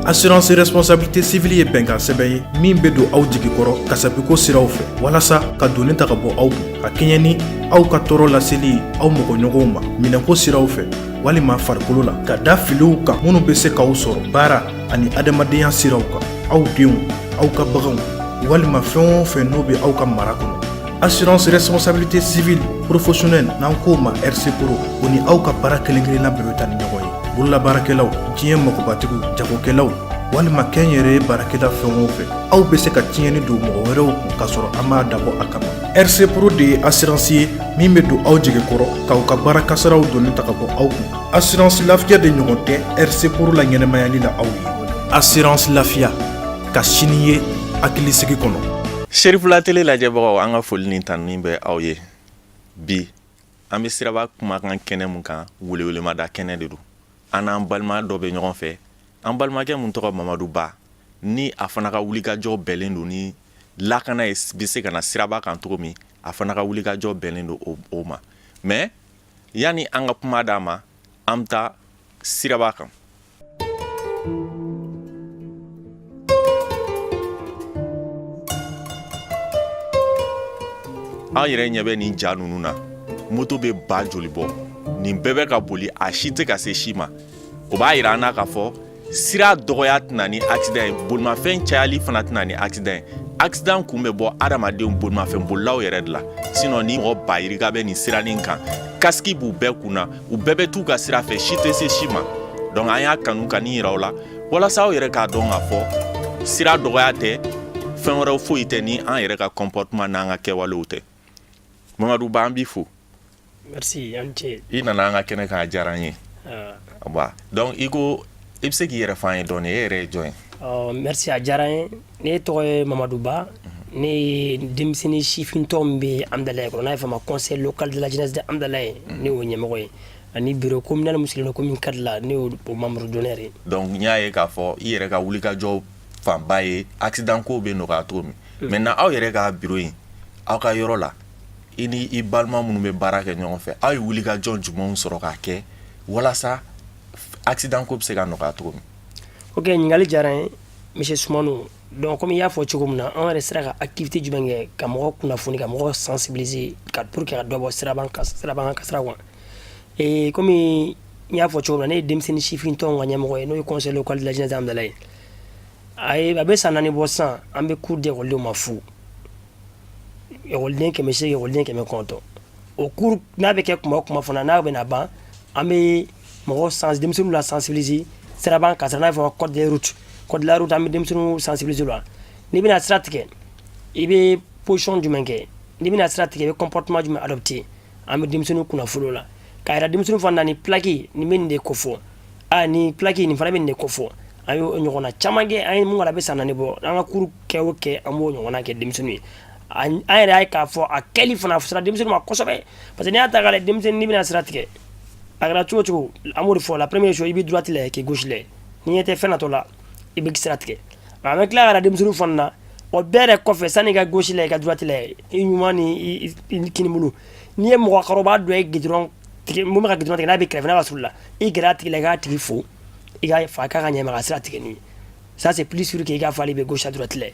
Assurance responsabilité civile ye bɛnkan sɛbɛn ye min bɛ don aw jigi kɔrɔ kasabiko siraw fɛ walasa ka doni ta ka bɔ aw kun ka kɛɲɛ ni aw ka tɔɔrɔ laseli ye aw mɔgɔɲɔgɔnw ma minɛnko siraw fɛ walima farikolo la ka da filiw kan minnu bɛ se k'aw sɔrɔ baara ani adamadenya siraw kan, aw denw, aw ka baganw walima fɛn o fɛn n'o bɛ aw ka mara kɔnɔ. Assurance responsabilité civile professionnelle, n'an k'o ma RC Pro, o ni aw ka baara kelen kelenna bɛɛ bɛ taa ni ɲɔgɔn ye. Bololabaarakɛlaw, diɲɛ magobatigiw, jagokɛlaw walima kɛnyɛrɛye baarakɛla fɛn o fɛn, aw bɛ se ka tiɲɛni don mɔgɔ wɛrɛw kun k'a sɔrɔ an m'a dabɔ a kama. RC Pro de ye assurance ye min bɛ don aw jigi kɔrɔ k'aw ka baara kasaraw doni ta ka bɔ aw kun. Assurance Lafiya de ɲɔgɔn tɛ RC Pro la ɲɛnɛmayali la aw ye. Assurance Lafiya, ka sini ye hakilisigi kɔnɔ. Serifula Tele lajɛbagaw, an ka foli ni tanuni bɛ aw ye. Bi an bɛ siraba kumakan kɛnɛ mun kan, welewelemada kɛnɛ de don. An n'an balima dɔ bɛ ɲɔgɔn fɛ, an balimakɛ mun tɔgɔ Mamadu Ba, ni a fana ka wulikajɔ bɛnnen don ni lakana ye bɛ se ka na siraba kan cogo min, a fana ka wulikajɔ bɛnnen don o ma. Mais yanni an ka kuma d'a ma, an bɛ taa siraba kan. An yɛrɛ ɲɛ bɛ nin ja ninnu na, moto bɛ ba joli bɔ, nin bɛɛ bɛ ka boli, a si tɛ ka se si ma. O b'a yira an na k'a fɔ sira dɔgɔya tɛna ni accident ye, bolimafɛn cayali fana tɛna ni accident ye. Accident kun bɛ bɔ adamadenw, bolimafɛn bolilaw yɛrɛ de la. Sinon ni mɔgɔ ba yirika bɛ nin siranin kan, kasiki b'u bɛɛ kun na, u bɛɛ bɛ t'u ka sira fɛ, si tɛ se si ma. Donc an y'a kanu ka nin yira aw la walasa aw yɛrɛ k'a dɔn k'a fɔ sira dɔgɔya tɛ fɛn wɛrɛw foyi tɛ ni an yɛrɛ ka comportement n'an ka kɛwalew tɛ. Mamadu Ba, an b'i fo. Merci, an ce. I nana an ka kɛnɛ kan, a diyara an ye. Ba, donc i ko i bɛ se k'i yɛrɛ fɔ an ye dɔɔni, e yɛrɛ ye jɔn ye? Merci, a diyara n ye. Ne tɔgɔ ye Mamadu Ba. Ne ye denmisɛnnin sifintɔ min bɛ Amdalaye kɔnɔ, n'a ye fɔ ma conseil local de la jeunesse de Amdalaye, ne y'o ɲɛmɔgɔ ye, ani bureau communal min sigilen don commune 4 la, ne y'o membre d'honneur ye. Donc n y'a ye k'a fɔ i yɛrɛ ka wulikajɔ fanba ye accident ko bɛ nɔgɔya cogo min. Maintenant, aw yɛrɛ ka bureau in, aw ka yɔrɔ la, i ni i balima minnu bɛ baara kɛ ɲɔgɔn fɛ, aw ye wulikajɔ jumɛnw sɔrɔ k'a kɛ walasa accident ko bɛ se ka nɔgɔya cogo min? Ok, ɲininkali diyara n ye, monsieur Sumano. Donc comme i y'a fɔ cogo min na, an yɛrɛ sera ka activité jumɛn kɛ ka mɔgɔw kunnafoni, ka mɔgɔw sensibiliser ka pour que ka dɔ bɔ siraban kasara kan? Et comme n y'a fɔ cogo min na, ne ye denmisɛnnin sifintɔnw ka ɲɛmɔgɔ ye, n'o ye conseil local de la jeunesse Amdalaye. A ye a bɛ san 4 bɔ sisan, an bɛ cours di ekɔlidenw ma fu, ekɔliden 800, ekɔliden 900. O cours n'a bɛ kɛ kuma o kuma fana, n'a bɛna ban, an bɛ mɔgɔw sans denmisɛnninw la sensibiliser siraban kasara, n'a bɛ fɔ ma code des routes, code de la route. An bɛ denmisɛnninw sensibiliser o la: n'i bɛna sira tigɛ, i bɛ position jumɛn kɛ? N'i bɛna sira tigɛ, i bɛ comportement jumɛn adopter? An bɛ denmisɛnninw kunnafoni o la, k'a yira denmisɛnninw fana na ni plaque nin bɛ nin de kofɔ, a ni plaque nin fana bɛ nin de kofɔ. An y'o ɲɔgɔnna caman kɛ. An ye mun kɛ, a bɛ san 4 bɔ. An ka cours kɛ o kɛ, an b'o ɲɔgɔnna kɛ denmisɛnninw ye. An yɛrɛ y'a ye k'a fɔ a kɛli fana fisayara denmisɛnninw ma kosɛbɛ, parce que n'i y'a ta k'a lajɛ, denmisɛnnin, n'i bɛna sira tigɛ, a kɛra cogo o cogo, an b'o de fɔ: la première chose, i bɛ droite lajɛ k'i gauche lajɛ, n'i ɲɛ tɛ fɛn natɔ la, i bɛ sira tigɛ. An bɛ tila ka yira denmisɛnninw fana na, o bɛɛ yɛrɛ kɔfɛ, sanni i ka gauche lajɛ, i ka droite lajɛ, i ɲuman ni i kini bolo, n'i ye mɔgɔkɔrɔba dɔ ye goudron tigɛ, mun bɛ ka goudron tigɛ, n'a bɛ kɛrɛfɛ, n'a ka surun la, i gɛrɛ a tigi la, i k'a tigi fo, i ka fa k'a ka ɲɛ ma ka sira tigɛ ni ye. Ça, c'est plus sûr que i k'a fɔ ale bɛ gauche à droite lajɛ.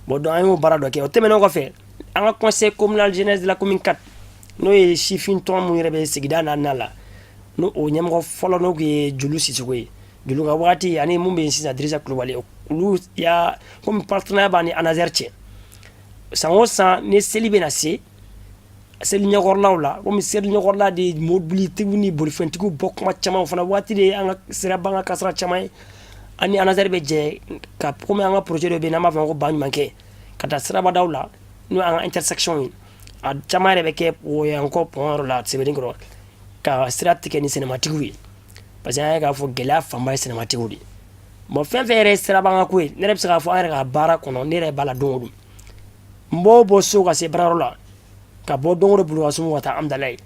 Bon, donc an y'o baara dɔ kɛ. O tɛmɛnen kɔfɛ, an ka conseil communal jeunesse de la commune 4, n'o ye sifin tɔn mun yɛrɛ bɛ sigida naaninan la, n'o o ɲɛmɔgɔ fɔlɔ n'o tun ye Julu Sisoko ye, Julu ka wagati, ani mun bɛ yen sisan, Dirisa Kulubali, olu y'a komi partenariat b'an ni ANASER cɛ. San o san, ni seli bɛna se, seli ɲɛkɔrɔlaw la, komi seli ɲɛkɔrɔla de mobilitigiw ni bolifɛntigiw bɔ kuma caman, o fana waati de an ka siraba ka kasara caman ye, ani ANASER bɛ jɛ ka, komi an ka projet dɔ bɛ yen n'an b'a fɔ ko baɲumankɛ, ka taa sirabadaw la, n'o y'an ka intersection ye. A caman yɛrɛ bɛ kɛ Woyankɔ pont yɔrɔ la, Sebenikɔrɔ, ka sira tigɛ ni sɛnɛmatigiw ye, parce que an y'a k'a fɔ gɛlɛya fanba ye sɛnɛmatigiw de ye. Bon, fɛn fɛn yɛrɛ ye siraban ka ko ye, ne yɛrɛ bɛ se k'a fɔ an yɛrɛ ka baara kɔnɔ, ne yɛrɛ b'a la don o don. N b'o bɔ so ka se baarayɔrɔ la, ka bɔ don o don Bulukasunbugu ka taa Amdalaye,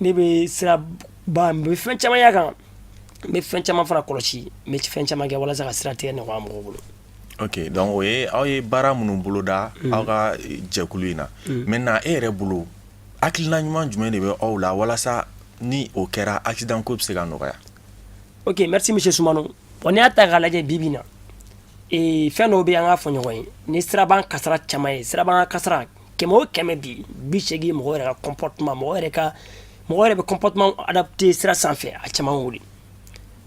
ne bɛ siraba, n bɛ fɛn caman y'a kan, n bɛ fɛn caman fana kɔlɔsi, n bɛ fɛn caman kɛ walasa ka sira tigɛ nɔgɔya mɔgɔw bolo. Ok, donc o ye aw ye baara minnu boloda aw ka jɛkulu in na. Maintenant, e yɛrɛ bolo, hakilina ɲuman jumɛn de bɛ aw la walasa ni o kɛra, accident ko bɛ se ka nɔgɔya? Ok, merci, monsieur Sumano. Bon, n'i y'a ta k'a lajɛ bi bi in na, Fɛn dɔw bɛ, an k'a fɔ ɲɔgɔn ye, ni siraban kasara caman ye, siraban kasara 100 o 100 bi, 80 mɔgɔ yɛrɛ ka comportement, mɔgɔ yɛrɛ bɛ comportement adapté sira sanfɛ, a caman wuli.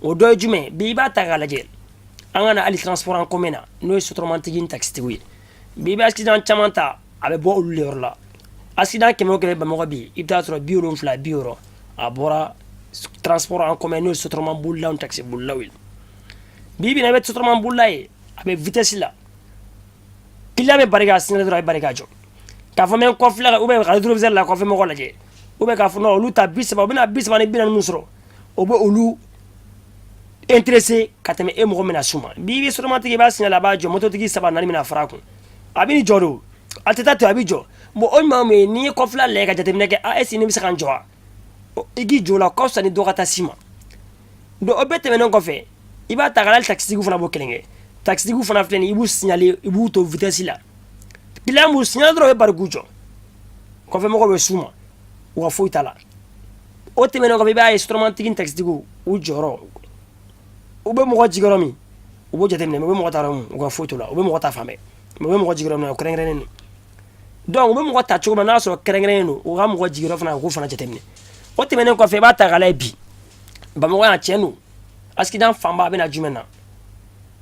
O dɔ ye jumɛn? Bi, i b'a ta k'a lajɛ, an ka na hali transport en commun na, n'o ye sotrɔmatigi ni takisitigiw ye. Bi, i bɛ accident caman ta, a bɛ bɔ olu de yɔrɔ la. Accident 100 o 100 Bamakɔ bi, i bɛ taa sɔrɔ 70, 60, a bɔra transport en commun, n'o ye sotrɔma bolilaw ni takisi bolilaw ye. Bi bi in na, i bɛ sotrɔma bolila ye, a bɛ vitesse la, client bɛ bari k'a signaler dɔrɔn, a bɛ bari k'a jɔ k'a fɔ n bɛ n kɔfilɛ ou bien ka rétroviseur la kɔfɛ mɔgɔ lajɛ, ou bien k'a fɔ non, olu ta 30, u bɛna 30 ni 40 min sɔrɔ, o bɛ olu intéressé ka tɛmɛ e mɔgɔ min na s'u ma. Bi, i bɛ sotrɔmatigi, i b'a signaler, a b'a jɔ, mototigi saba naani bɛna fara a kun, a bɛ n'i jɔ de, o a tɛ taa ten, a bɛ jɔ. Bon, o ɲuman mun ye, n'i ye kɔfilɛ lajɛ ka jateminɛ kɛ, a est ce que ne bɛ se ka n jɔ wa? I k'i jɔ o la, ka fisa ni dɔ ka taa s'i ma. Donc o bɛɛ tɛmɛnen kɔfɛ, i b'a ta ka hali takisitigiw fana b'o kelen kɛ. Takisitigiw fana filɛ nin ye, i b'u signaler, i b'u to vitesse la, client b'u signaler dɔrɔn, u bɛ bari k'u jɔ, kɔfɛ mɔgɔw bɛ s'u ma, u ka foyi t'a la. O tɛmɛnen kɔfɛ, i b'a ye sotrɔmatigi ni takisitigiw, u jɔyɔrɔ, u bɛ mɔgɔ jigin yɔrɔ min, u b'o jateminɛ, u bɛ mɔgɔ ta yɔrɔ min, u ka foyi t'o la. U bɛ mɔgɔ ta fan bɛɛ, mais u bɛ mɔgɔ jigin yɔrɔ min na, o kɛrɛnkɛrɛnnen don. Donc u bɛ mɔgɔ ta cogo min na, n'a sɔrɔ kɛrɛnkɛrɛnnen don, u ka mɔgɔ jigin yɔrɔ fana, u k'o fana jateminɛ. O tɛmɛnen kɔfɛ, i b'a ta k'a lajɛ bi Bamakɔ yan, tiɲɛ don, accident fanba a bɛ na jumɛn na?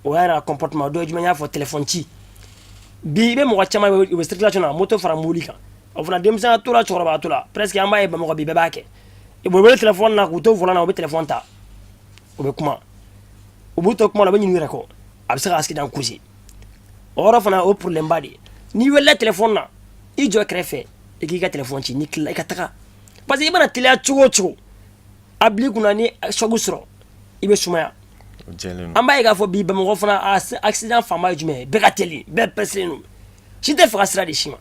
O y'a yɛrɛ comportement dɔ ye jumɛn? Y'a fɔ téléphone ci. Bi, i bɛ mɔgɔ caman ye, u bɛ circulation na, moto fara mobili kan, o fana denmisɛnya t'o la, cɛkɔrɔba t'o la, presque an b'a ye Bamakɔ bi, bɛɛ b'a kɛ. U bɛ wele téléphone na k'u to volant na, u bɛ téléphone ta, u bɛ kuma, u b'u to kuma la, u bɛ ɲinɛ u yɛrɛ kɔ, a bɛ se ka accident causer. O yɔrɔ fana, o problème ba de ye. N'i welela téléphone na, i jɔ kɛrɛfɛ, i k'i ka téléphone ci, n'i tilala, i ka taga, parce que i mana teliya cogo o cogo, a bil'i kunna ni choc sɔrɔ, i bɛ sumaya. An b'a ye k'a fɔ bi Bamakɔ fana, accident fanba ye jumɛn ye? Bɛɛ ka teli, bɛɛ pressé don, si tɛ fɛ ka sira di si ma.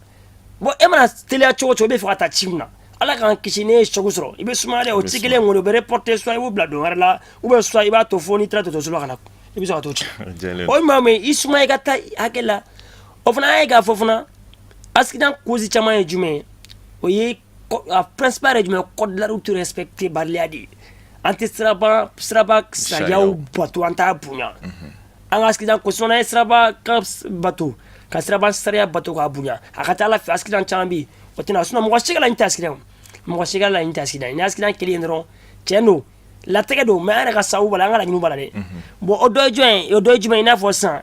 Bon, e mana teliya cogo o cogo, i bɛ fɛ ka taa ci min na, Ala k'an kisi, n'e ye choc sɔrɔ, i bɛ sumaya dɛ. O ci kelen kɔni, o bɛ reporter, soit i b'o bila don wɛrɛ la, ou bien soit i b'a to fo n'i taara dɔgɔtɔrɔso la ka na, i bɛ sɔrɔ ka t'o ci. O ɲuman min, i sumaya, i ka taa hakɛ la. O fana, an ye k'a fɔ fana, accident cause caman ye jumɛn ye? O ye a principal yɛrɛ jumɛn ye? Code de la route respecté baliya de ye. An tɛ siraba sariyaw bato, an t'a bonya. An ka accident cause, n'an ye siraba ka bato, ka siraba sariya bato k'a bonya, a ka ca Ala fɛ, accident caman bɛ yen, o tɛna. Sinon mɔgɔ si ka laɲini tɛ accident, mɔgɔ si ka laɲini tɛ accident. Ni accident kelen dɔrɔn, tiɲɛ don, latigɛ don, mais an yɛrɛ ka sababu b'a la, an ka laɲiniw b'a la dɛ. Bon, o dɔ ye jɔn ye? O dɔ ye jumɛn ye? I n'a fɔ sisan,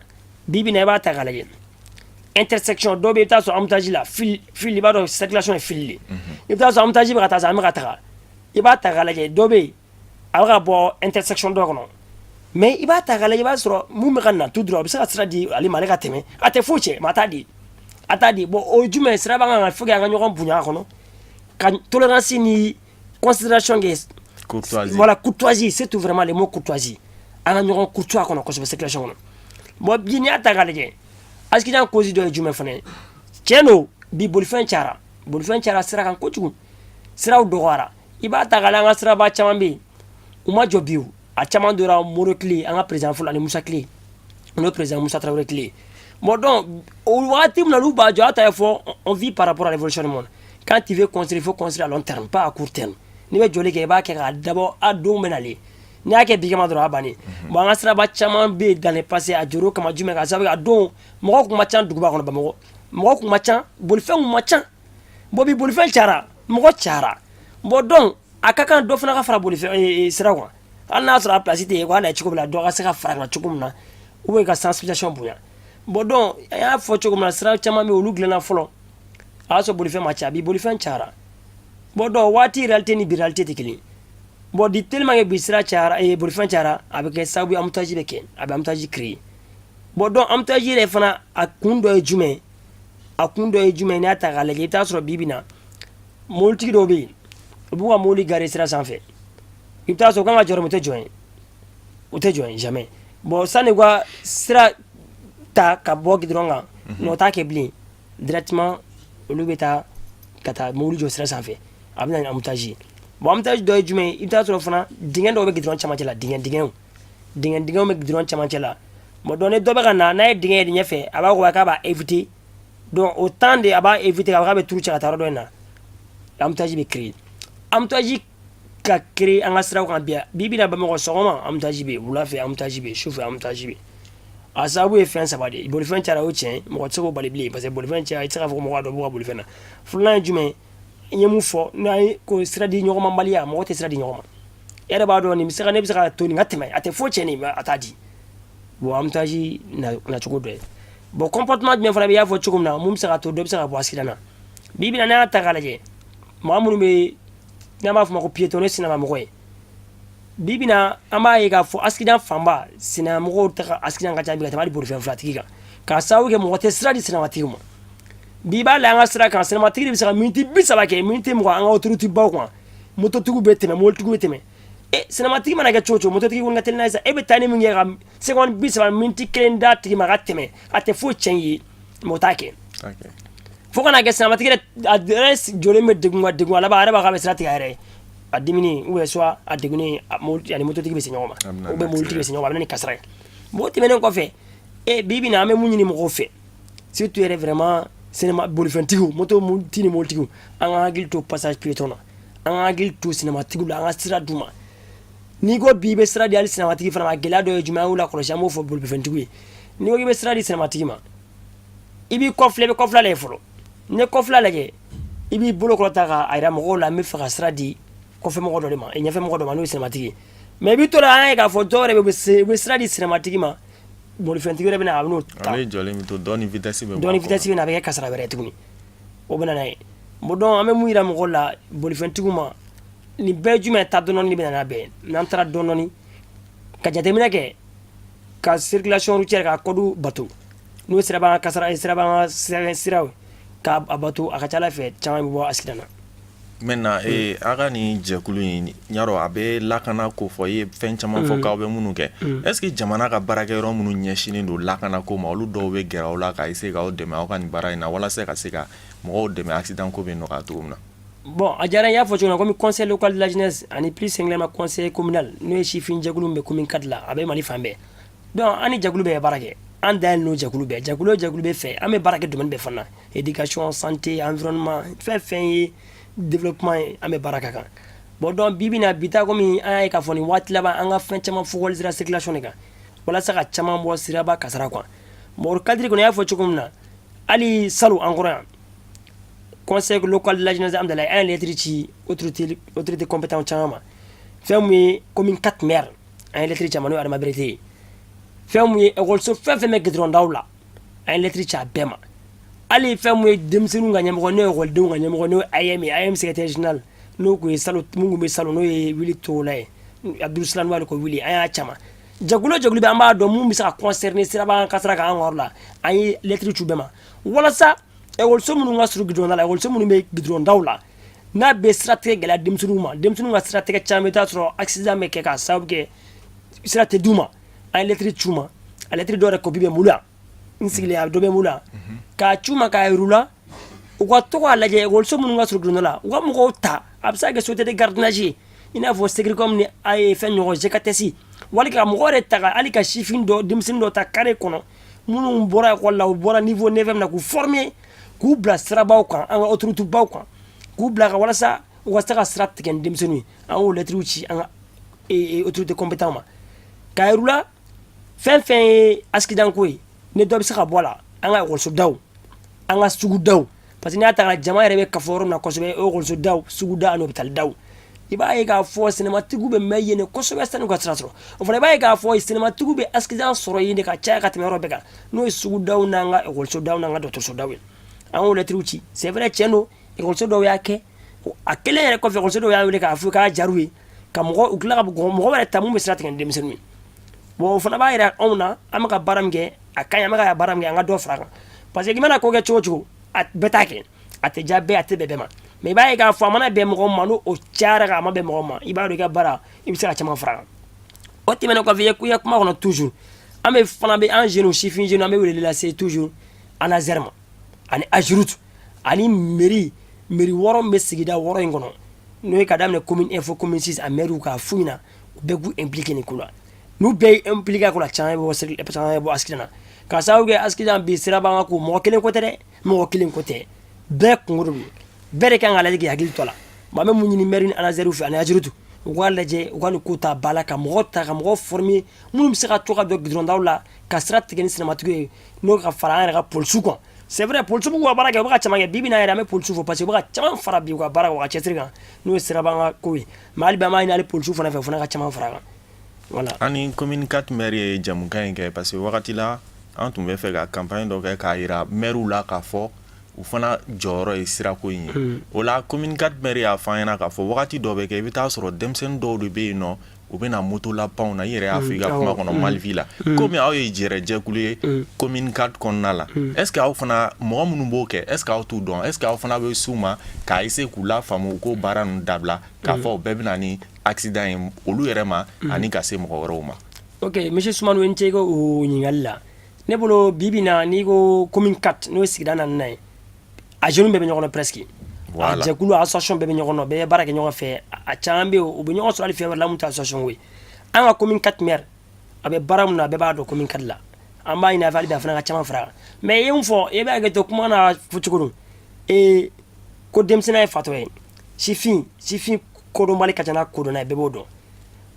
bi bi in na, i b'a ta k'a lajɛ, intersection dɔw bɛ yen, i bɛ taa sɔrɔ embouteillage la, file file, i b'a dɔn circulation ye file de, i bɛ taa sɔrɔ embouteillage bɛ ka taa sa, an bɛ ka taga, i b'a ta k'a lajɛ, dɔ bɛ yen, a bɛ ka bɔ intersection dɔ kɔnɔ, mais i b'a ta k'a lajɛ, i b'a sɔrɔ mun bɛ ka na tout droit, a bɛ se ka sira di ale ma, ale ka tɛmɛ, a tɛ foyi cɛ, mais a t'a di, a t'a di. Bon, o ye jumɛn ye? Siraba kan ka, faut que an ka ɲɔgɔn bonya a kɔnɔ, ka tolérance ni considération kɛ. Courtoisie. Voilà, courtoisie, c'est tout, vraiment le mot courtoisie. An ka ɲɔgɔn courtois kɔnɔ kosɛbɛ circulation kɔnɔ. Bon, bi, n'i y'a ta k'a lajɛ, accident cause dɔ ye jumɛn fana ye? Tiɲɛ don, bi bolifɛn cayara, bolifɛn cayara sira kan kojugu, siraw dɔgɔyara. I b'a ta k'a lajɛ, an ka siraba caman bɛ yen, u ma jɔ bi, o a caman donna Moro tile, an ka président fɔlɔ, ani Musa tile, n'o président Musa Tarawele tile. Bon, donc o wagati min na olu b'a jɔ, a ta ye fɔ, on vit par rapport à l'évolution du monde. Quand tu veux construire, il faut construire à long terme, pas à court terme. N'i bɛ jɔli kɛ, i b'a kɛ k'a dabɔ a don bɛ nalen. N'i y'a kɛ bi kama dɔrɔn, a bannen. Bon, an ka siraba caman bɛ yen dans le passé, a jɔr'o kama jumɛn? Ka sababu kɛ a don mɔgɔw kun ma ca duguba kɔnɔ Bamakɔ, mɔgɔw kun ma ca, bolifɛn kun ma ca. Bon, bi bolifɛn cayara, mɔgɔ cayara. Bon, donc a ka kan dɔ fana ka fara bolifɛn sira kan, hali n'a sɔrɔ a place tɛ yen, ko hali cogo min na, dɔ ka se ka fara kan cogo min na, ou bien ka sensibilisation bonya. Bon, donc an y'a fɔ cogo min na, sira caman bɛ yen, olu dilanna fɔlɔ, a y'a sɔrɔ bolifɛn ma ca. Bi bolifɛn cayara. Bon, donc waati réalité ni bi réalité tɛ kelen. Bon, di tellement que bi sira cayara, bolifɛn cayara, a bɛ kɛ sababu ye embouteillage bɛ kɛ, a bɛ embouteillage créer. Bon, donc embouteillage yɛrɛ fana, a kun dɔ ye jumɛn? A kun dɔ ye jumɛn? N'i y'a ta k'a lajɛ, i bɛ taa sɔrɔ bi bi in na, mobilitigi dɔw bɛ yen, u b'u ka mobili garer sira sanfɛ, i bɛ taa sɔrɔ u kan ka jɔ yɔrɔ min, u tɛ jɔ yen, u tɛ jɔ yen jamais. Bon, sani u ka sira ta ka bɔ goudron kan, non, o t'a kɛ bilen, directement olu bɛ taa ka taa mobili jɔ sira sanfɛ, a bɛ na ni embouteillage ye. Bon, embouteillage dɔ ye jumɛn ye? I bɛ taa sɔrɔ fana dingɛ dɔw bɛ goudron camancɛ la, dingɛ dingɛw, dingɛ dingɛw bɛ goudron camancɛ la. Bon, donc ni dɔ bɛ ka na, n'a ye dingɛ ye ɲɛfɛ, a b'a fɔ k'a b'a éviter. Donc o temps de a b'a éviter, k'a bɛ turu cɛ ka taa yɔrɔ dɔ in na, embouteillage bɛ créer. Embouteillage ka créer an ka siraw kan bi. Bi bi na, Bamakɔ, sɔgɔma embouteillage bɛ yen, wula fɛ embouteillage bɛ yen, sufɛ embouteillage bɛ yen. A sababu ye fɛn saba de ye. Bolifɛn cayara, o tiɲɛ, mɔgɔ tɛ se k'o bali bilen, parce que bolifɛn caya, i tɛ se k'a fɔ ko mɔgɔ ka dɔ b'u ka bolifɛn na. Filanan ye jumɛn ye? N ye mun fɔ n'a ye ko sira di ɲɔgɔnmabaliya, mɔgɔ tɛ sira di ɲɔgɔn ma. E yɛrɛ b'a dɔn nin bɛ se ka, ne bɛ se ka to nin ka tɛmɛ, a tɛ foyi tiɲɛ nin, a t'a di. Bon, embouteillage nacogo dɔ ye. Bon, comportement jumɛn fana bɛ, i y'a fɔ cogo min na, mun bɛ se ka to dɔ bɛ se ka bɔ accident na? Bi bi in na, n'an y'a ta k'a lajɛ, maa minnu bɛ n'an b'a fɔ ma ko piéton, ne sennamɔgɔ ye, bi bi na, an b'a ye k'a fɔ accident fanba, sennamɔgɔw ta ka accident ka ca bi ka tɛmɛ hali bolifɛn filatigi kan, k'a sababu kɛ mɔgɔ tɛ sira di sennamatigi ma. Bi, i b'a la, an ka sira kan, sennamatigi bɛ se ka miniti 30 kɛ, miniti 20, an ka autoroute baw kan, mototigiw bɛ tɛmɛ, mobilitigiw bɛ tɛmɛ. E sennamatigi mana kɛ cogo o cogo, mototigi kɔni ka teli n'a ye sa. E bɛ taa ni min kɛ ka seconde 30, miniti kelen d'a tigi ma ka tɛmɛ, a tɛ foyi tiɲɛ i ye, mɔgɔ t'a kɛ. Fo kana kɛ sennamatigi yɛrɛ, a yɛrɛ jɔlen bɛ degun ka degun, a laban a yɛrɛ b'a k'a bɛ sira tigɛ a yɛrɛ ye, a dimini, ou bien soit a degunnen, ani mototigi bɛ se ɲɔgɔn ma, ou bien mobilitigi bɛ se ɲɔgɔn ma, a bɛ na ni kasara ye. Bon, o tɛmɛnen kɔfɛ, e bi bi in na, an bɛ mun ɲini mɔgɔw fɛ, surtout yɛrɛ vraiment cinéma bolifɛntigiw, moto ti ni mobilitigiw, an ka hakili to passage piéton na, an ka hakili to cinématigiw la, an ka sira d'u ma. N'i ko bi i bɛ sira di hali cinématigi fana ma, gɛlɛya dɔ ye jumɛn ye? An y'o lakɔlɔsi, an b'o fɔ bolifɛntigiw ye. N'i ko k'i bɛ sira di cinématigi ma, i b'i kɔfilɛ, i bɛ kɔfilɛ lajɛ fɔlɔ. N'i ye kɔfilɛ lajɛ, i b'i bolo kɔrɔta k'a yira mɔgɔw la, n bɛ fɛ ka sira di kɔfɛmɔgɔ dɔ de ma, ɲɛfɛmɔgɔ dɔ ma, n'o ye cinématigi ye. Mais i b'i to la, an y'a ye k'a fɔ dɔw yɛrɛ bɛ, u bɛ sira di cinématigi ma, bolifɛntigi wɛrɛ bɛ na, a bɛ n'o ta. Ale jɔlen bɛ to, dɔ ni vitesse bɛ bɔ. Dɔ ni vitesse bɛ na, a bɛ kɛ kasara wɛrɛ ye tuguni, o bɛ na n'a ye. Bon, donc an bɛ mun yira mɔgɔw la, bolifɛntigiw ma? Nin bɛɛ ye jumɛn? Ta dɔɔni dɔɔni bɛ na n'a bɛɛ ye. N'an taara dɔɔni dɔɔni ka jateminɛ kɛ ka circulation routière ka code bato, n'o siraba kasara, siraba siraw k'a bato, a ka ca ala fɛ, caman bɛ bɔ accident na. Maintenant, a ka nin jɛkulu in, y'a dɔn a bɛ lakana ko fɔ, i ye fɛn caman fɔ k'aw bɛ minnu kɛ. Est ce que jamana ka baarakɛyɔrɔ minnu ɲɛsinnen don lakana ko ma, olu dɔw bɛ gɛrɛ aw la ka essayer k'aw dɛmɛ aw ka nin baara in na, walasa ka se ka mɔgɔw dɛmɛ, accident ko bɛ nɔgɔya cogo min na? Bon, a diyara n ye. I y'a fɔ cogo min na, komi conseil local de la jeunesse ani plus singulièrement conseil communal, n'o ye sifin jɛkulu min bɛ commune 4 la, a bɛ Mali fan bɛɛ. Donc an ni jɛkulu bɛɛ ye baara kɛ, an dayɛlɛ n'o jɛkulu bɛɛ, jɛkulu o jɛkulu bɛ fɛ, an bɛ baara kɛ domaine bɛɛ fana na: éducation, santé, environnement, fɛn fɛn ye développement ye, an bɛ baara kɛ kan. Bon, donc bi bi na, bi ta, komi an y'a ye k'a fɔ nin waati laban, an ka fɛn caman focaliser circulation de kan walasa ka caman bɔ siraba kasara kan. Bon, o cadre kɔnɔ, i y'a fɔ cogo min na, hali salon an kɔrɔ yan, conseil local de la jeunesse Hamdallaye, an ye lettre ci autorité compétent caman ma. Fɛn mun ye commune 4 maire, an ye lettre ci a ma, n'o ye Adama Berete ye. Fɛn mun ye école fɛn fɛn bɛ goudron daw la, an ye lettre ci a bɛɛ ma. Hali fɛn mun ye denmisɛnninw ka ɲɛmɔgɔ, n'o ye ekɔlidenw ka ɲɛmɔgɔ, n'o ye AEEM ye, AEEM secrétaire général, n'o kun ye salon, mun kun bɛ salon, n'o ye Wili Togola ye, Abdou Salam b'ale ko Wili, an y'a caman. Jɛkulu o jɛkulu bɛ, an b'a dɔn mun bɛ se ka concerner siraba kasara kan an ka yɔrɔ la, an ye lettre ci u bɛɛ ma, walasa ekɔliso minnu ka surun goudron da la, ekɔliso minnu bɛ goudron daw la, n'a bɛ siratigɛ gɛlɛya denmisɛnninw ma, denmisɛnninw ka siratigɛ caman bɛ taa sɔrɔ accident bɛ kɛ k'a sababu kɛ sira tɛ d'u ma, an ye lettre ci u ma. A lettre dɔw yɛrɛ copie bɛ n bolo yan, n sigilen, a dɔ bɛ n bolo yan, k'a ci u ma, k'a yir'u la, u ka to k'a lajɛ ekɔliso minnu ka surun goudron da la, u ka mɔgɔw ta, a bɛ se ka kɛ société de gardiennage ye, i n'a fɔ Sécuricom ni a ye fɛn ɲɔgɔn GKTS, wali ka mɔgɔ yɛrɛ ta, ka hali ka sifin dɔ, denmisɛnnin dɔ ta carré kɔnɔ, minnu bɔra ekɔli la, u bɔra niveau 9 na, k'u former, k'u bila sirabaw kan, an ka autoroute baw kan, k'u bila ka walasa u ka se ka sira tigɛ ni denmisɛnninw ye. An y'o lettre ci an ka autorité compétent ma, k'a yir'u la, fɛn fɛn ye accident ko ye, ni dɔ bɛ se ka bɔ a la, an ka ekɔliso daw, an ka sugu daw, parce que n'i y'a ta ka jama yɛrɛ bɛ kafo yɔrɔ min na kosɛbɛ, o ekɔliso daw, sugu da ani hôpital daw. I b'a ye k'a fɔ cinématigiw bɛ mɛn yen de kosɛbɛ sanni u ka sira sɔrɔ. O fana, i b'a ye k'a fɔ cinématigiw bɛ accident sɔrɔ yen de ka caya ka tɛmɛ yɔrɔ bɛɛ kan, n'o ye sugu daw n'an ka ekɔliso daw n'an ka dɔgɔtɔrɔso daw ye. An y'o lettre ci. C'est vrai, tiɲɛ don, ekɔliso dɔw y'a kɛ. A kelen yɛrɛ kɔfɛ, ekɔliso dɔw y'a wele k'a fɔ k'a jar'u ye, ka mɔgɔ u tila ka mɔgɔ wɛrɛ ta mun bɛ sira tigɛ ni denmisɛnninw ye. Bon, o fana b'a yira anw na, an bɛ ka baara min kɛ, a ka ɲi, an bɛ ka baara min kɛ, an ka dɔ fara a kan, parce que i mana ko kɛ cogo o cogo, a bɛɛ t'a kɛ, a tɛ diya bɛɛ, a tɛ bɛn bɛɛ ma. Mais i b'a ye k'a fɔ a mana bɛn mɔgɔ ma, n'o o cayara, a ma bɛn mɔgɔ ma, i b'a dɔn i ka baara, i bɛ se ka caman fara a kan. O tɛmɛnen kɔfɛ, i ye kuma kɔnɔ toujours, an bɛ fana bɛ an jeunes, sifin jeunes, an bɛ wele lase toujours ANASER ma ani AGEROUTE ani mairie 6 min bɛ sigida 6 in kɔnɔ, n'o ye ka daminɛ commune 1 fo commune 6, a maire, k'a f'u ɲɛna u bɛɛ k'u impliquer nin ko la. N'u bɛɛ ye impliqué a ko la, caman bɛ bɔ accident na, k'a sababu kɛ accident bi siraban kan ko mɔgɔ kelen ko tɛ dɛ, mɔgɔ kelen ko tɛ, bɛɛ kungo de don, bɛɛ de kan ka lajɛ k'i hakili to a la. Bon, an bɛ mun ɲini maire ni ANASER fɛ ani AGEROUTE, U k'a lajɛ, u ka nin ko ta ba la, ka mɔgɔ ta, ka mɔgɔ former minnu bɛ se ka to ka don goudron la, ka sira tigɛ ni sinamatigiw ye, n'o ka fara an yɛrɛ ka polisiw kan. C'est vrai, polisiw b'u ka baara kɛ, u bɛ ka caman kɛ. Bi bi in na yɛrɛ, an bɛ polisiw fo parce que u bɛ ka caman fara bi u ka baara, u ka cɛsiri kan, n'o ye siraban ka ko ye. Mais hali bi, an b'a ɲini hali polisiw fana fɛ, u fana ka caman fara a kan, voilà. An ni commune 4 maire ye jamukan in kɛ parce que wagati la, an tun bɛ fɛ ka campagne dɔ kɛ k'a yira maire la k'a fɔ u fana jɔyɔrɔ ye sirako in ye. O la, commune 4 maire y'a fɔ an ɲɛna k'a fɔ wagati dɔ bɛ kɛ, i bɛ taa sɔrɔ denmisɛnnin dɔw de bɛ yen nɔ, u bɛ na moto lapanw na. I yɛrɛ y'a fɔ i ka kuma kɔnɔ, mal vie la. Komi aw ye jɛrɛjɛkulu ye commune 4 kɔnɔna la, est ce que aw fana, mɔgɔ minnu b'o kɛ, est ce que aw t'u dɔn? Est ce que aw fana bɛ s'u ma k'a essayer k'u lafaamu, u k'o baara ninnu dabila, k'a fɔ o bɛɛ bɛ na ni accident ye olu yɛrɛ ma ani ka se mɔgɔ wɛrɛw ma? Ok, monsieur Sumano, i ni ce i ka o ɲininkali la. Ne bolo, bi bi in na, n'i ko commune 4, n'o ye sigida naaninan ye, a jeunes bɛɛ bɛ ɲɔgɔn dɔn presque. A jɛkulu, association bɛɛ bɛ ɲɔgɔn dɔn, bɛɛ bɛ baara kɛ ɲɔgɔn fɛ. A caman bɛ yen, u bɛ ɲɔgɔn sɔrɔ hali fɛn wɛrɛ la mun tɛ association ko ye. An ka commune 4 maire, a bɛ baara mun na, a bɛɛ b'a dɔn commune 4 la. An b'a ɲini a fɛ hali bi, a fana ka caman fara a kan. Mais i ye mun fɔ, i bɛ hakɛ to kuma na fɔ cogo don ko denmisɛnninya ye fatɔ ye. Sifin kodɔnbali ka ca n'a kodɔnna ye, bɛɛ b'o dɔn.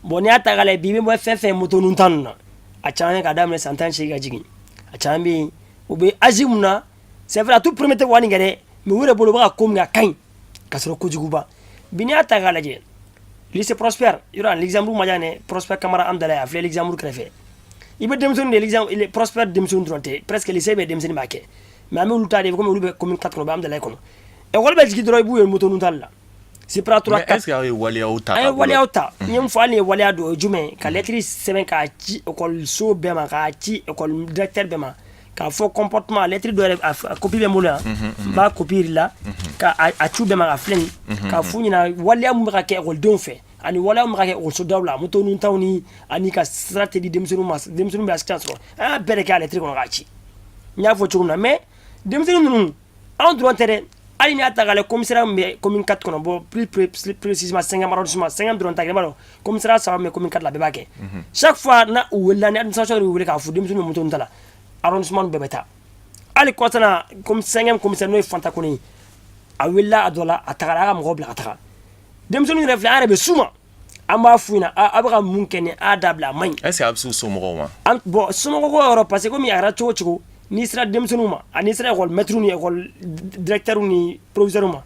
Bon, n'i y'a ta k'a lajɛ bi, i bɛ fɛn fɛn moto nun ta ninnu na, a caman ye k'a daminɛ san 18 ka jigin. A caman bɛ yen, u bɛ âge mun na, c'est vrai, a tout premier tɛ wari nin kɛ dɛ, mais u yɛrɛ bolo, u bɛ ka ko min kɛ, a ka ɲi ka sɔrɔ kojuguba. Bi, n'i y'a ta k'a lajɛ, lycée Prosper yɔrɔ, l'exemple ma diya ne. Prosper Kamara Amdalaye, a filɛ Luxembourg kɛrɛfɛ. I bɛ denmisɛnnin de, l'exemple Prosper, denmisɛnnin dɔrɔn tɛ, presque lycée bɛɛ denmisɛnnin b'a kɛ, mais an bɛ olu ta de komi olu bɛ commune 4 kɔnɔ, u bɛ Amdalaye kɔnɔ. École bɛ jigin dɔrɔn, i b'u ye moto nun tali la. Sipra 3. Mais est ce que aw ye waleyaw ta? An ye waleyaw ta. N ye mun fɔ? Hali ni ye waleya dɔ, o ye jumɛn ye? Ka lettre sɛbɛn k'a ci école bɛɛ ma, k'a ci école directeur bɛɛ ma, k'a fɔ comportement. Lettre dɔ yɛrɛ, a copie bɛ n bolo yan, n b'a copie yir'i la, ka a ci u bɛɛ ma, ka filɛ nin, k'a f'u ɲɛna waleya mun bɛ ka kɛ école fɛ ani waleya mun bɛ ka kɛ école daw la, moto nun taw ni ani ka sira tɛ di denmisɛnninw ma, denmisɛnninw bɛ accident sɔrɔ. An y'a bɛɛ de kɛ a lettre kɔnɔ k'a ci, n y'a fɔ cogo min na. Mais denmisɛnnin ninnu, anw dɔrɔn tɛ dɛ. Hali n'i y'a ta k'a lajɛ, commissariat min bɛ commune 4 kɔnɔ, bon, plus précisément 5e arrondissement, 5e dɔrɔn ta kɛ, i b'a dɔn commissariat saba min bɛ commune 4 la, bɛɛ b'a kɛ. Chaque fois na u welela, ni administration y'u wele k'a fɔ denmisɛnninw bɛ moto ta la, arrondissement bɛɛ bɛ taa. Hali kɔsa na, comme 5e commissaire, n'o ye Fanta Kone ye, a welela a dɔ la, a tagara, a ka mɔgɔw bila ka taga. Denmisɛnninw yɛrɛ filɛ, an yɛrɛ bɛ s'u ma, an b'a f'u ɲɛna: a bɛ ka mun kɛ nin, a dabila, a man ɲi. Est ce que a bɛ s'u somɔgɔw ma? An, bon, somɔgɔw ko yɔrɔ, parce que komi a kɛra cogo cogo, n'i sera denmisɛnninw ma, ani sera école maître ni école directeur ni proviseur ma,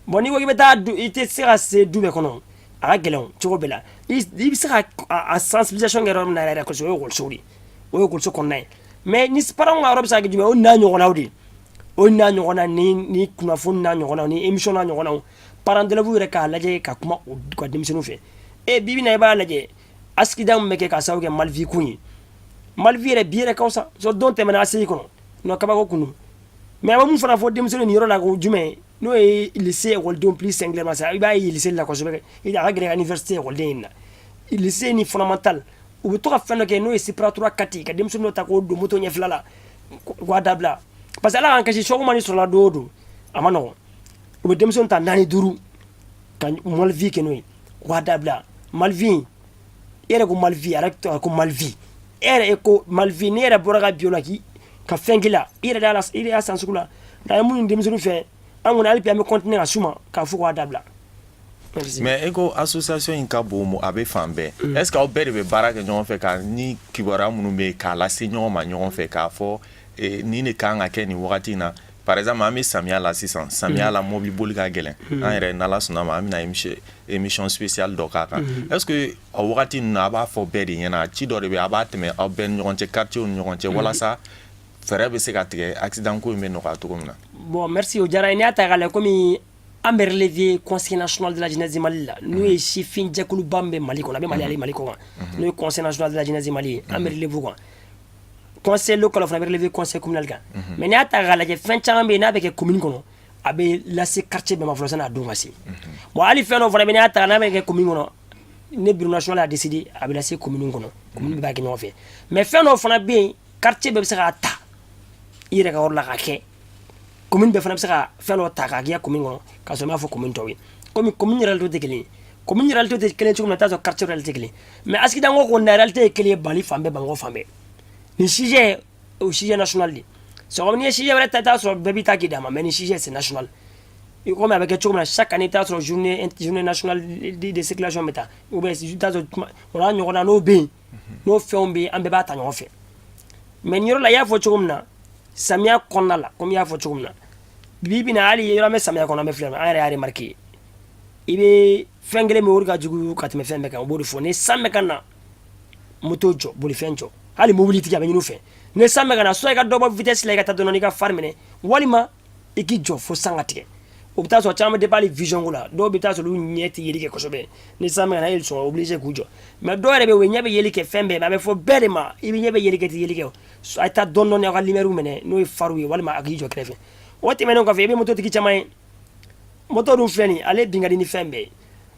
bon, n'i ko k'i bɛ taa du, i tɛ se ka se du bɛɛ kɔnɔ, a ka gɛlɛn cogo bɛɛ la. I bɛ se ka a sensibilisation kɛ yɔrɔ min na yɛrɛ kosɛbɛ, o ye école de ye, o ye école kɔnɔna ye. Mais ni parents ka yɔrɔ bɛ se ka kɛ jumɛn? O n'a ɲɔgɔnnaw de, o n'a ɲɔgɔnna ni kunnafoni n'a ɲɔgɔnnaw ni émission n'a ɲɔgɔnnaw, parents d'élèves yɛrɛ k'a lajɛ ka kuma u ka denmisɛnninw fɛ. E bi bi in na, i b'a lajɛ, accident min bɛ kɛ k'a sababu kɛ mal vie kun ye, mal vie yɛrɛ bi yɛrɛ ka fisa so don tɛmɛna ACI kɔnɔ non, kabako kun don. Mais a bɛ mun fana fɔ denmisɛnninw nin yɔrɔ la, ko jumɛn? N'o ye lycée école plus singulièrement, ça, i b'a ye lycée la kosɛbɛ, a ka gɛlɛn ka université école in na, lycée ni fondamental, u bɛ to ka fɛn dɔ kɛ, n'o ye Sipra 3 4, ka denmisɛnnin dɔ ta k'o don moto ɲɛfila la, u k'a dabila, parce que Ala k'an kisi, choc mana sɔrɔ la don o don, a ma nɔgɔn. U bɛ denmisɛnnin ta naani duuru ka mal vie kɛ n'o ye, u k'a dabila. Mal vie, i yɛrɛ ko mal vie, a yɛrɛ ko mal vie, e yɛrɛ ko mal vie, n'i yɛrɛ bɔra ka bi o la k'i ka fɛn k'i la, i yɛrɛ y'a la, i yɛrɛ y'a san sugu la. Nka ye mun denmisɛnnin fɛ, an kɔni, hali bi an bɛ continuer ka s'u ma k'a fɔ k'a dabila. Mais e ko association in ka bon, a bɛ fan bɛɛ. Est ce que aw bɛɛ de bɛ baara kɛ ɲɔgɔn fɛ, ka ni kibaruya minnu bɛ yen k'a lase ɲɔgɔn ma ɲɔgɔn fɛ, k'a fɔ nin de kan ka kɛ nin wagati in na? Par exemple, an bɛ samiya la sisan, samiya la, mobili boli ka gɛlɛn. An yɛrɛ, n'Ala sɔnna ma, an bɛna émission spéciale dɔ k'a kan. Est ce que o wagati ninnu na, a b'a fɔ bɛɛ de ɲɛna, ci dɔ de bɛ yen, a b'a tɛmɛ aw bɛɛ ni ɲɔgɔn cɛ, quartier ni ɲɔgɔn cɛ, walasa fɛɛrɛ bɛ se ka tigɛ, accident ko in bɛ nɔgɔya cogo min na? Bon, merci, o diyara n ye. N'i y'a ta k'a lajɛ, komi an bɛ relever Conseil national de la jeunesse du Mali la, n'o ye sifin jɛkuluba min bɛ Mali kɔnɔ, a bɛ Mali ale Mali kɔ kan, n'o ye Conseil national de la jeunesse du Mali ye, an bɛ relever kan. Conseil local fana bɛ relever conseil communal kan. Mais n'i y'a ta k'a lajɛ, fɛn caman bɛ yen, n'a bɛ kɛ commune kɔnɔ, a bɛ lase quartier bɛɛ ma fɔlɔ sanni a don ka se. Bon, hali fɛn dɔ fana bɛ, n'i y'a ta, n'a bɛ kɛ commune kɔnɔ, ne bureau national y'a décidé, a bɛ lase commune kɔnɔ, commune bɛɛ b'a kɛ ɲɔgɔn fɛ. Mais fɛn dɔw fana bɛ yen, quartier bɛɛ bɛ se k'a ta i yɛrɛ ka yɔrɔ la k'a kɛ, commune bɛɛ fana bɛ se ka fɛn dɔ ta k'a kɛ commune kɔnɔ, k'a sɔrɔ i m'a fɔ commune tɔw ye. Komi commune réalité tɛ kelen ye, commune réalité tɛ kelen cogo min na, i t'a sɔrɔ quartier réalité tɛ kelen. Mais accident ko kɔni na, réalité ye kelen ye Mali fan bɛɛ, Bamakɔ fan bɛɛ. Nin sujet, o sujet national de. C'est comme n'i ye sujet wɛrɛ ta, i t'a sɔrɔ bɛɛ b'i ta k'i d'a ma, mais nin sujet, c'est national. Komi a bɛ kɛ cogo min na, chaque année i bɛ taa sɔrɔ journée nationale de circulation bɛ taa, ou bien i bɛ taa sɔrɔ o n'a ɲɔgɔnna, n'o bɛ yen, n'o fɛnw bɛ yen, an bɛɛ b'a ta ɲɔgɔn fɛ. Mais nin yɔrɔ la, i y'a fɔ cogo min na, samiya kɔnɔna la, komi i y'a fɔ cogo min na, bi bi na, hali yɔrɔ an bɛ samiya kɔnɔ, an bɛ filɛ, an yɛrɛ y'a remarqué, i bɛ fɛn kelen min, o de ka jugu ka tɛmɛ fɛn bɛɛ kan, o b'o de fɔ: ni san bɛ ka na, moto jɔ, bolifɛn jɔ, hali mobilitigi, a bɛ ɲini u fɛ, ni san bɛ ka na, soit i ka dɔ bɔ vitesse la, i ka taa dɔɔni, i ka phare minɛ, walima i k'i jɔ fo san ka tigɛ. O bɛ taa sɔrɔ caman bɛ dépend hali vision ko la. Dɔw bɛ taa sɔrɔ olu ɲɛ tɛ yeli kɛ kosɛbɛ, ni san bɛ ka na, ils sont obligés k'u jɔ. Mais dɔw yɛrɛ bɛ yen, o ɲɛ bɛ yeli kɛ fɛn bɛɛ, mais a bɛ fɔ bɛɛ de ma, i bɛ ɲɛ bɛ yeli kɛ, tɛ yeli kɛ, a ye taa dɔɔni dɔɔni, aw ka lumière minɛ, n'o ye phare ye, walima a k'i jɔ kɛrɛfɛ. O tɛmɛnen kɔfɛ, i bɛ mototigi caman ye, moto dun filɛ nin ye, ale bin ka di ni fɛn bɛɛ ye.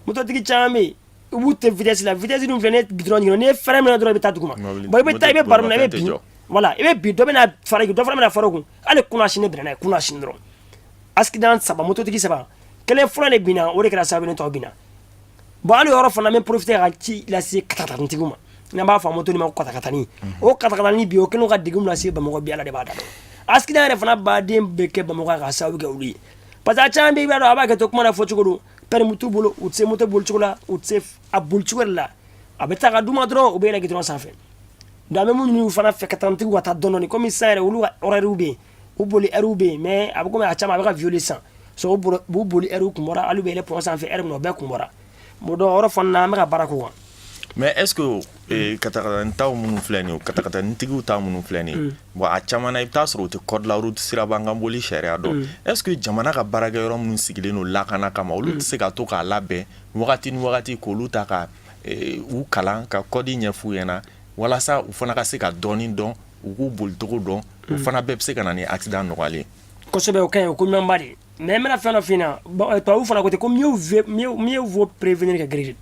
Mototigi caman bɛ yen, u b'u tɛ vitesse la. Vitesse dun filɛ, ne goudron ɲini, n'i ye frein minɛ dɔrɔn, i bɛ taa duguma. Bon, i bɛ taa, i bɛ baro na, i bɛ bin, voilà, i bɛ bin, dɔ bɛ na fara, dɔ fana bɛna fara o kun. Hali kunasini bɛnna n'a ye, kunasini dɔrɔn, accident saba, mototigi saba, kelen fɔlɔ de binna, o de kɛra sababu ye ni tɔw binna. Bon, hali yɔrɔ fana, n bɛ profiter ka ci lase katakatanintigiw ma, n'an b'a fɔ moto nin ma ko katakatani. O katakatani bi, o kɛlen ka degun lase Bamakɔ bi, Ala de b'a da dɔn. Accident yɛrɛ fana baden bɛ kɛ Bamakɔ ka sababu kɛ olu ye, parce que a caman bɛ yen, i b'a dɔn, a b'a kɛ to kuma na fɔ cogo don, permis t'u bolo, u tɛ se moto boli cogo la, u tɛ se a boli cogo de la, a bɛ taa ka d'u ma dɔrɔn, u bɛ yɛlɛ goudron sanfɛ. Donc an bɛ mun ɲini u fana fɛ, katakataniw ka taa dɔɔni dɔɔni, komi sisan yɛrɛ, olu ka horaire bɛ yen, u boli heure bɛ yen, mais a bɛ komi a caman a bɛ ka violer sisan, so u b'u boli heure kun bɔra, hali u bɛ yɛlɛ pont sanfɛ heure min na, o bɛɛ kun bɔra. Bon, donc o yɔrɔ fana na, an bɛ ka baara k'o kan. Mais est ce que katakatanintaw minnu filɛ nin ye, katakatanitigiw ta minnu filɛ nin ye, bon, a caman na, i bɛ taa sɔrɔ u tɛ code la route, sirabakanboli sariya dɔn. Est ce que jamana ka baarakɛyɔrɔ minnu sigilen don lakana kama, olu tɛ se ka to k'a labɛn wagati ni wagati, k'olu ta ka u kalan, ka code ɲɛf'u ɲɛna, walasa u fana ka se ka dɔɔni dɔn, u k'u bolicogo dɔn? O fana bɛɛ bɛ se ka na ni accident nɔgɔyalen ye. Kosɛbɛ, o ka ɲi, o ko ɲumanba de. Mais n bɛna fɛn dɔ f'i ɲɛna. Bon, tubabu fana ko ten ko mieux vaut prévenir que guérir.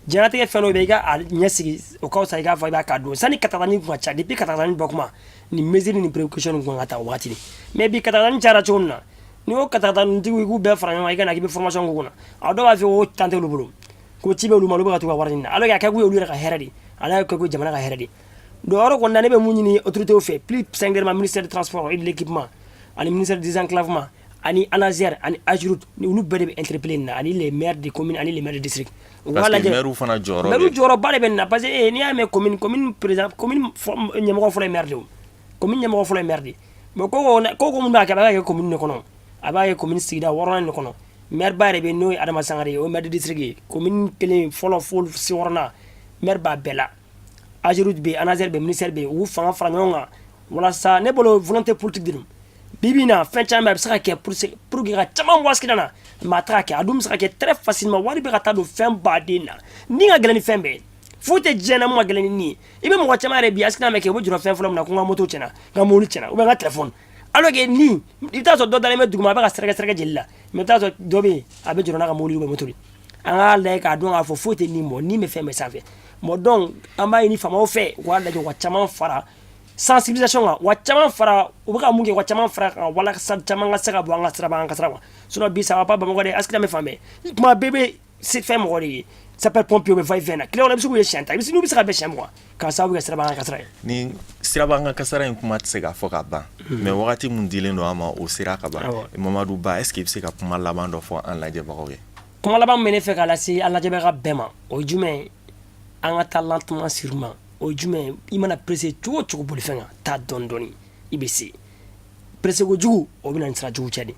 Diɲɛlatigɛ fɛn dɔ bɛ, i ka a ɲɛsigi, o ka fisa i k'a fɔ i b'a k'a don. Sani katakatani kun ka ca, depuis katakatani bɔ kuma, nin mesure ni précaution nin kun ka ta o wagati de. Mais bi, katakatani cayara cogo min na, n'i ko katakatanitigiw, i k'u bɛɛ fara ɲɔgɔn kan, i ka na k'i bɛ formation k'u kunna, a dɔw b'a fɔ ko temps t'olu bolo, ko ci bɛ olu ma, olu bɛ ka t'u ka wari ɲini na, alors que a kɛ kun ye olu yɛrɛ ka hɛrɛ de, a n'a kɛ kun ye jamana ka hɛrɛ de. Donc yɔrɔ kɔni na, ne bɛ mun ɲini autorités fɛ, plus singulièrement ministère du Transport et de l'Équipement, ani ministère du Désenclavement, ani ANASER, ani AGEROUTE, ni olu bɛɛ de bɛ interpeller nin na, ani les maires de commune, ani les maires de district. U k'a Parce que lajɛ. Maires fana jɔyɔrɔ maire bɛ. Jɔyɔrɔba de bɛ nin na, parce que n'i y'a mɛn commune, commune président, commune ɲɛmɔgɔ fɔlɔ ye maire de ye, o commune ɲɛmɔgɔ fɔlɔ ye maire de ye. Bon, ko mun b'a kɛ, a b'a kɛ commune de kɔnɔ, a b'a kɛ commune sigida wɔɔrɔnan de kɔnɔ. Maire ba yɛrɛ bɛ yen, n'o ye Adama Sangare ye, o ye maire de district ye. Commune kelen fɔlɔ fo se wɔɔrɔnan, maire b'a bɛɛ la. AGEROUTE bɛ yen, ANASER bɛ yen, ministère bɛ yen, u fanga fara ɲɔgɔn kan walasa, ne bolo, volonté politique de don. Bi bi in na, fɛn caman bɛ yen, a bɛ se ka kɛ pour que ka caman bɔ accident na, mais a tɛ ka kɛ. A dun bɛ se ka kɛ très facilement. Wari bɛ ka taa don fɛn baden na, ni ka gɛlɛn ni fɛn bɛɛ ye, foyi tɛ diɲɛ na mun ka gɛlɛn ni nin ye. I bɛ mɔgɔ caman yɛrɛ bi, accident bɛ kɛ, u bɛ jɔrɔ fɛn fɔlɔ min na, ko n ka moto tiɲɛna, n ka mobili tiɲɛna, ou bien n ka téléphone, alors que ni i bɛ taa sɔrɔ dɔ dalen bɛ duguma, a bɛ ka sɛrɛkɛ sɛrɛkɛ jeli la, mais i bɛ taa sɔrɔ dɔ bɛ yen, a bɛ jɔrɔ n'a ka mobili ou bien moto de. An k'a lajɛ k'a dɔn k'a fɔ foyi tɛ nin bɔ, nin bɛ fɛn bɛɛ sanfɛ. Bon, donc an b'a ɲini faamaw fɛ, u k'a lajɛ, u ka caman fara sensibilisation kan, wa caman fara u bɛ ka mun kɛ, wa caman fara kan, walasa caman ka se ka bɔ an ka siraba, an ka sira kan. Sinon bi, ça va pas Bamakɔ dɛ, accident bɛ fan bɛɛ, kuma bɛɛ bɛ se fɛn mɔgɔ de ye, sapeur pompier bɛ va et vient na tile kɔnɔ, i bɛ se k'u ye siɲɛ 10, i bɛ se n'u bɛ se ka bɛn siɲɛ 20, k'a sababu kɛ siraba kan kasara ye. Ni sirabakan kasara in kuma tɛ se ka fɔ ka ban, mais wagati mun dilen don an ma, o sera ka ban. Mamadu Ba, est ce que i bɛ se ka kuma laban dɔ fɔ an lajɛbagaw ye? Kuma laban min bɛ ne fɛ k'a lase an lajɛbaga bɛɛ ma, o ye jumɛn ye? An ka taa lentement, sûrement. O ye jumɛn ye? I mana pressé cogo o cogo bolifɛn kan, taa dɔɔni dɔɔni, i bɛ se. Pressé kojugu, o bɛ na ni sira jugu cɛ de.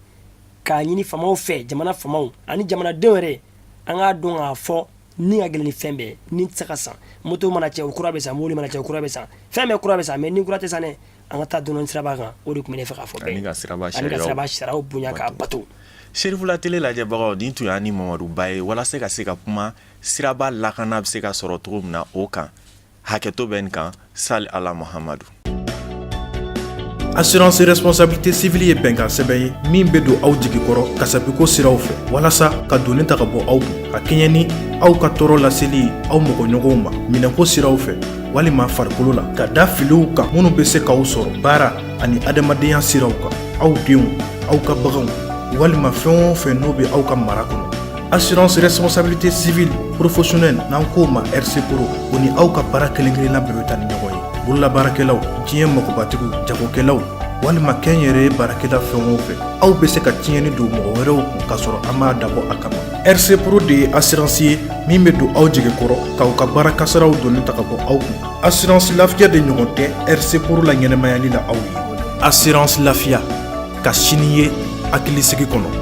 K'a ɲini faamaw fɛ, jamana faamaw ani jamanadenw yɛrɛ, an k'a dɔn k'a fɔ ni ka gɛlɛn ni fɛn bɛɛ, ni tɛ se ka san. Moto mana cɛ, o kura bɛ san, mobili mana cɛ, o kura bɛ san, fɛn bɛɛ kura bɛ san, mais ni kura tɛ san dɛ. An ka taa dɔɔni siraba kan, o de tun bɛ ne fɛ k'a fɔ bɛɛ. Ani ka siraba ani ka sariyaw siraba sariyaw bonya, k'a bato. Serifula Tele lajɛbagaw, nin tun y'a ni Mamadu Ba ye, walasa ka se ka kuma siraba lakana bɛ se ka sɔrɔ cogo min na, o kan. Hakɛto bɛ nin kan. Sali ala Muhamadu. Assurance responsabilité civile ye bɛnkan sɛbɛn ye min bɛ don aw jigi kɔrɔ kasabiko siraw fɛ, walasa ka doni ta ka bɔ aw kun, ka kɛɲɛ ni aw ka tɔɔrɔ laseli ye aw mɔgɔɲɔgɔnw ma minɛnko siraw fɛ, walima farikolo la, ka da filiw kan minnu bɛ se k'aw sɔrɔ baara ani adamadenya siraw kan, aw denw, aw ka baganw, walima fɛn o fɛn n'o bɛ aw ka mara kɔnɔ. Assurance responsabilité civile professionnelle, n'an k'o ma RC Pro, o ni aw ka baara kelen kelenna bɛɛ bɛ taa ni ɲɔgɔn ye: bololabaarakɛlaw, diɲɛ magobatigiw, jagokɛlaw. Walima kɛnyɛrɛye baarakɛla fɛn o fɛn, aw bɛ se ka tiɲɛni don mɔgɔ wɛrɛw kun k'a sɔrɔ an m'a dabɔ a kama. RC Pro de ye assurance ye min bɛ don aw jigi kɔrɔ k'aw ka baara kasaraw doni ta ka bɔ aw kun. Assurance Lafiya de ɲɔgɔn tɛ RC Pro la ɲɛnɛmayali la aw ye. Assurance Lafiya, ka sini ye hakilisigi kɔnɔ.